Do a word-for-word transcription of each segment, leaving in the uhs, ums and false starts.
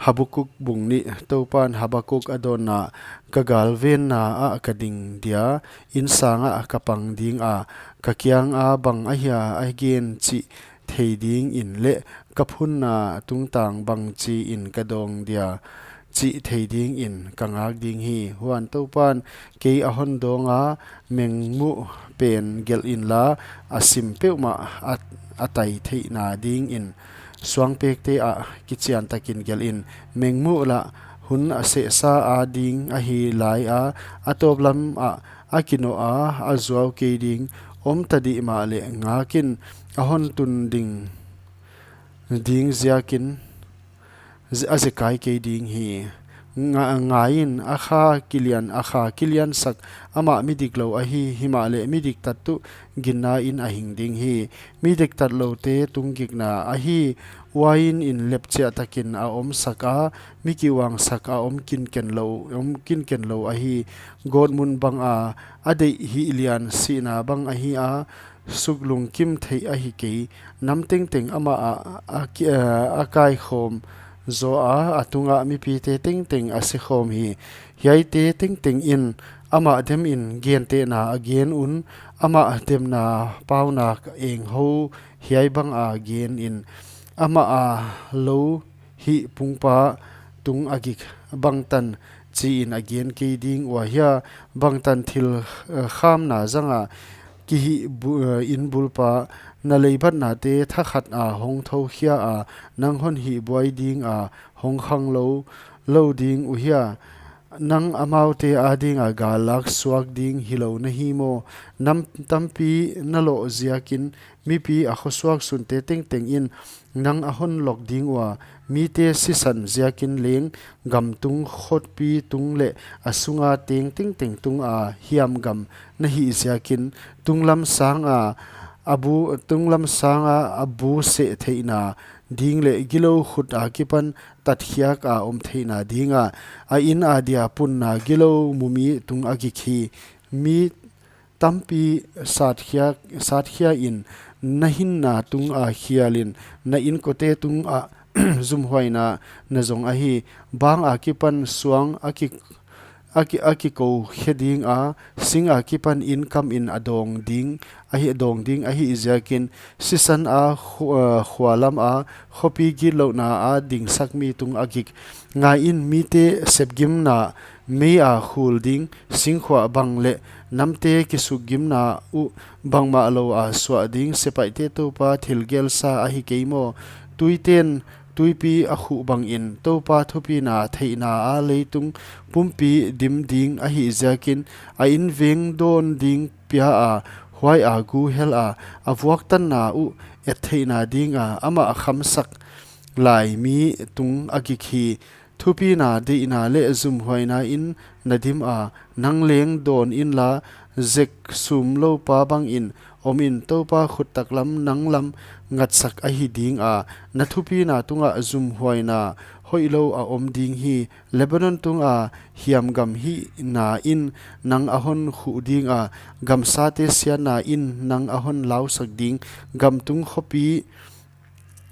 Habakuk bung nih. Toupan Habakuk a dawnna: Ka galvenna ah ka ding dia, inn sangah ka pang dinga, ka kianga bang ahia a gen chih thei dingin leh ka phunna tungtang bangchiin ka dawng dia chih thei dingin ka ngak ding hi. Huan Toupan kei a hon dawnga, mengmuh pen gelh inla, a sim peuhmah a, a tai theihna dingin suangpekte ah kichiantakin gelh in. Mengmuh lah hun a sehsa a ding ahi laia, a tawplam ah a kinoh a, a zuau kei ding. Om tadih mahleh ngakin, a hon tun ding, ding ziakin a zekai kei ding hi. Nga-, ngaiin, a kha kilian, a kha kiliansak amah mi diklou ahi, himahleh mi diktat tuh ginnain a hing ding hi. Mi diktatloute tung gikna ahi, uain in lepchiahtakin a omsaka, mi kiuangsak a om kinkenlou, om kinkenlou ahi. Gawtmun banga a deih hihlian sihna bang ahi a, suk lungkim theih ahi kei. Nam tengteng amah a, a ki-, a, a kaikhawm zaw a, a tunga mipite tengteng a sikhawm hi. Hiaite tengteng in amah demin gentehna a gen un, amah demna paunak enghou hiai banga gen in. Amah a lou hih pungpa tung a gik, bangtan chiin a gen kei ding ua hia? Bangtan thil, eh, khamna zanga kihih bu-, eh, inn bulpa, na leibatnate thakhat a hong thoukhia a, nang hon hihbuai dinga hong khanglou lou ding uhia? Nang amaute adinga gallak suak ding hilou na hi maw? Nam tampi na loh ziakin mipi a khosuak sunte tengteng in nang a hon lok ding ua, mite sisan ziakin leng, gam tung, khopi tung leh a sunga teng tengteng tunga hiamgam na hih ziakin, tunglam sanga a bu, tunglam sanga a bu seh theihna ding leh gilou khut akipan tatkhiak a om theihna dinga, a inn adia punna gilou mumi tung a gik hi. Mi tampi satkhia, satkhia in, na hinna tunga khialin, na innkote tunga zumhuaina na zong ahi. Bang akipan suang a ki, a ki, a kikoukhe dinga, sing akipan inn kamin a dawng ding ahi, dawng ding ahi ziakin, sisan a khu-, eh, khualama khopi gitlouhna a dingsak mi tung a gik. Ngaiin, mite sepgimna mei a khul ding, singkhuah bang leh namte kisukgimna uh bangmah lou a suah ding, sepaihte Toupa thil gelsa ahi kei maw? Tuiten tuipi a khuh bangin, Toupa thupina theihna a leitung pumpi dim ding ahi ziakin, a inn veng dawn ding pia a, huai a gu hel a, a vuaktanna uh et theihna dinga, amah a khamsak lai mi tung a gik hi. Thupina deihna leh zumhuaina in na dim a, nang leng dawn inla, zek sumloupa bangin omin, Toupa khut taklam nang lam ngatsak ahi dinga, na thupina tungah zumhuaina hoihlou a om ding hi. Lebanon tunga hiamgam hihna in nang a hon khuh dinga, gamsate siatna in nang a hon lausak ding, gam tung, khopi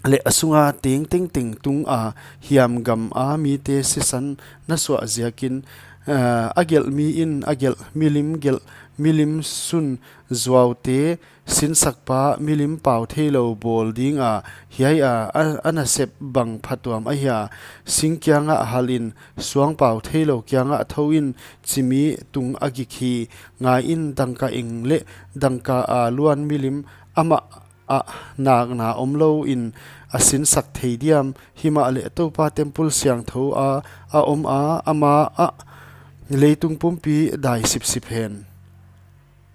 leh a sunga teng tengteng tunga hiamgam a mite sisan na suah ziakin, eh, a gelh mi in a gelh, milim gelh, milim sun zuaute sinsakpa, milim pau theilou bawl dinga, hiai a, a, a nasep bang phatuam ahia? Sing kiangah halin, suang pau theilou kiangah thouin, chi mi tung a gik hi. Ngaiin, dangka eng leh dangka a luan milim amah ah nakna omlouin a sinsak thei diam? Himahleh Toupa temple siangthou a, a om a, amah ah leitung pumpi dai sipsip hen.